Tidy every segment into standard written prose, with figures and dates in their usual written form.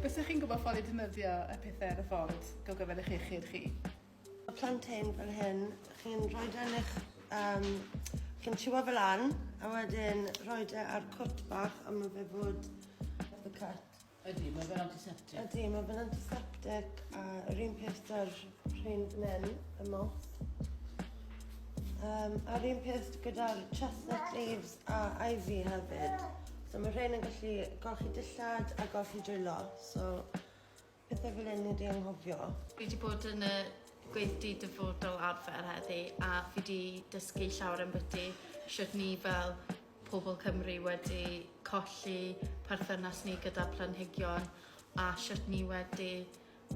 Bysech chi'n gwybod ffordd i defnyddio y pethau ar y ford go gyfer eich iechyd chi? Y plantain fel hyn, chi'n rhoi e yn eich... Um, chi'n chewo fel lan, a wedyn rhoi e ar cwt bach, a mae fe fod the cut. Ydy, mae fe'n antiseptic. Ydy, mae fe'n antiseptic, a yr un peth da'r rhain fan hyn, y moth. A'r un peth gyda'r chestnut leaves a ivy hefyd. So mae rhain yn gallu golchi dillad a golchi dwylo, so pethau fel hyn ni 'di anghofio. Fi 'di bod yn y gweithdy dyfodol arfer heddi a fi 'di dysgu llawer ambyti shwt ni fel pobl Cymru wedi colli perthynas ni gyda planhigion a shwt ni wedi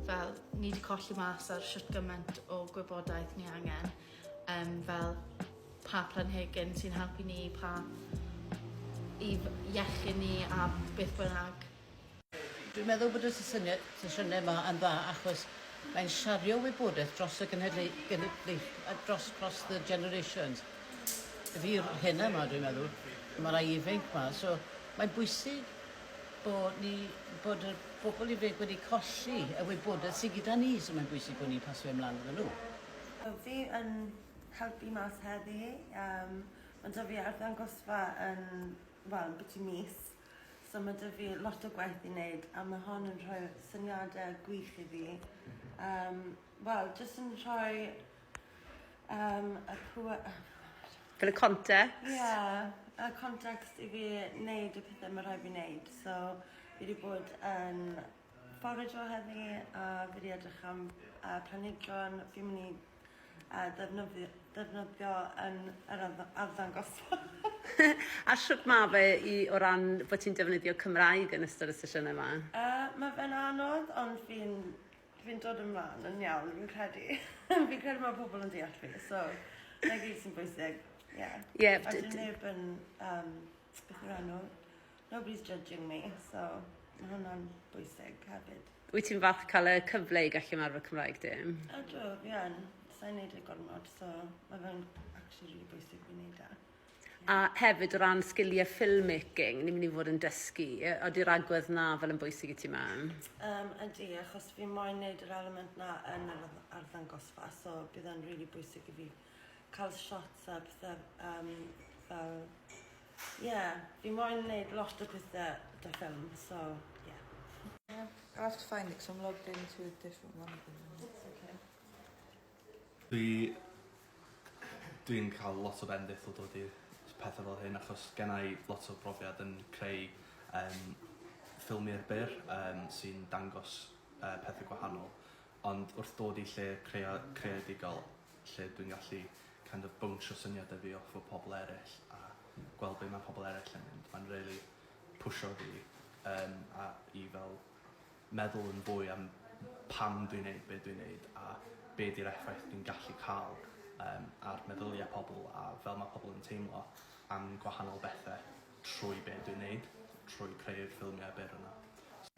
fel ni 'di colli mas ar shwt gyment o gwybodaeth ni angen yym fel pa planhigyn sy'n helpu ni pa i f- iechyd ni a beth bynnag. Dwi'n meddwl bod y sesiyne sesiynau yma yn dda achos mae'n siario wybodaeth dros y genhedlu- genedlaeth- dros across the generations. Fi'r hena 'ma dwi'n meddwl, ma' rai ifainc 'ma so mae'n bwysig bod ni bod y bobl ifanc wedi colli y wybodaeth sydd gyda ni so mae'n bwysig bod ni'n pasio fe mlaen iddyn nhw. Fi yn helpu mas heddi yym ma' 'da fi arddangosfa yn wel ambiti mis so ma' 'da fi lot o gwaith i neud a ma' hon yn rhoi syniade gwych i fi yym wel jyst yn rhoi yym y pŵe- Fel y context? Ie, y context i fi neud y pethe ma' rhaid fi neud so fi 'di bod yn fforajo heddi a fi 'di edrych am yy planhigion fi myn' i yy ddefnyddio defnyddio yn yr ardd- arddangosfa. A shwt ma' fe i o ran bod ti'n defnyddio Cymraeg yn ystod y sesiynau 'ma? Yy ma' fe'n anodd ond fi'n Fi'n dod ymlaen yn iawn fi'n credu. Fi'n credu ma' pobol yn deall fi so 'na gyd sy'n bwysig ie. Ie. A 'di neb yn yym beth yw'r enw? Nobody's judging me so ma' hwnna'n bwysig hefyd. Wyt ti'n falch cael y cyfle i gallu ymarfer Cymraeg di? Ydw fi yn. Sai'n neud e gormod so ma' fe'n actually rili bwysig fi neud e. A hefyd o ran sgiliau filmmaking, ni'n mynd i fod yn dysgu, ydy'r agwedd 'na fel yn bwysig i ti 'ma? Ydy, achos fi moyn neud yr element 'na yn yr arddangosfa, so bydd e'n rili bwysig i fi cael shots a pethe yym fel ie, fi moyn neud lot o pethe 'da ffilm, so ie. I'll have to find it 'cause I'm logged into a different one at the minute. It's okay. Dwi dwi'n ca'l lot o bendith o dod i pethe fel hyn achos gennai lot o brofiad yn creu yym ffilmier byr yym sy'n dangos yy pethe gwahanol ond wrth dod i lle crea- creadigol lle dwi'n gallu kind of bownsio syniade fi off o pobol eryll a gweld be' ma' pobol eryll yn mynd ma'n rili pwsio fi yym a i fel meddwl yn fwy am pam dwi'n neud be' dwi'n neud a be' 'di'r effaith dwi'n gallu ca'l yym ar meddylia pobol a fel ma' pobol yn teimlo am gwahanol bethe trwy be' dwi'n neud trwy creu'r ffilmie byr yna.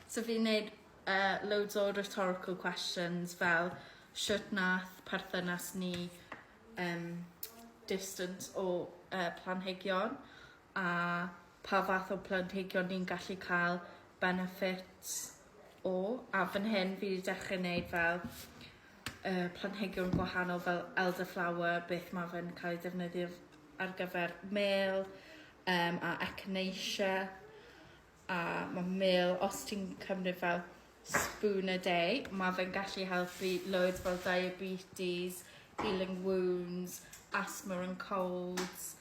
So fi'n neud yy loads o rhetorical questions fel shwt nath perthynas ni yym distance o yy planhigion a pa fath o planhigion ni'n gallu cael benefits o a fan hyn fi 'di dechre neud fel yy planhigion gwahanol fel elderflower beth ma' fe'n cael ei defnyddio ar gyfer mêl yym a echinacea a ma' mêl os ti'n cymryd fel spoon a day ma' fe'n gallu helpu loads fel diabetes, healing wounds, asthma and colds.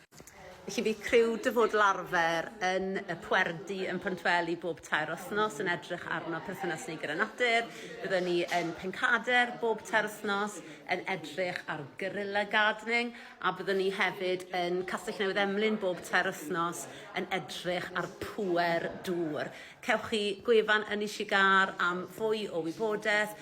Felly bydd criw Dyfodol Arfer yn y Pwerdy yn Pwntweli bob tair wythnos yn edrych arno perthynas ni gyda natur. Byddwn ni yn Pencader bob tair wythnos yn edrych ar guerrilla gardening a byddwn ni hefyd yn Castell Newydd Emlyn bob tair wythnos yn edrych ar pŵer dŵr. Cewch chi gwefan Ynys Sigar am fwy o wybodaeth.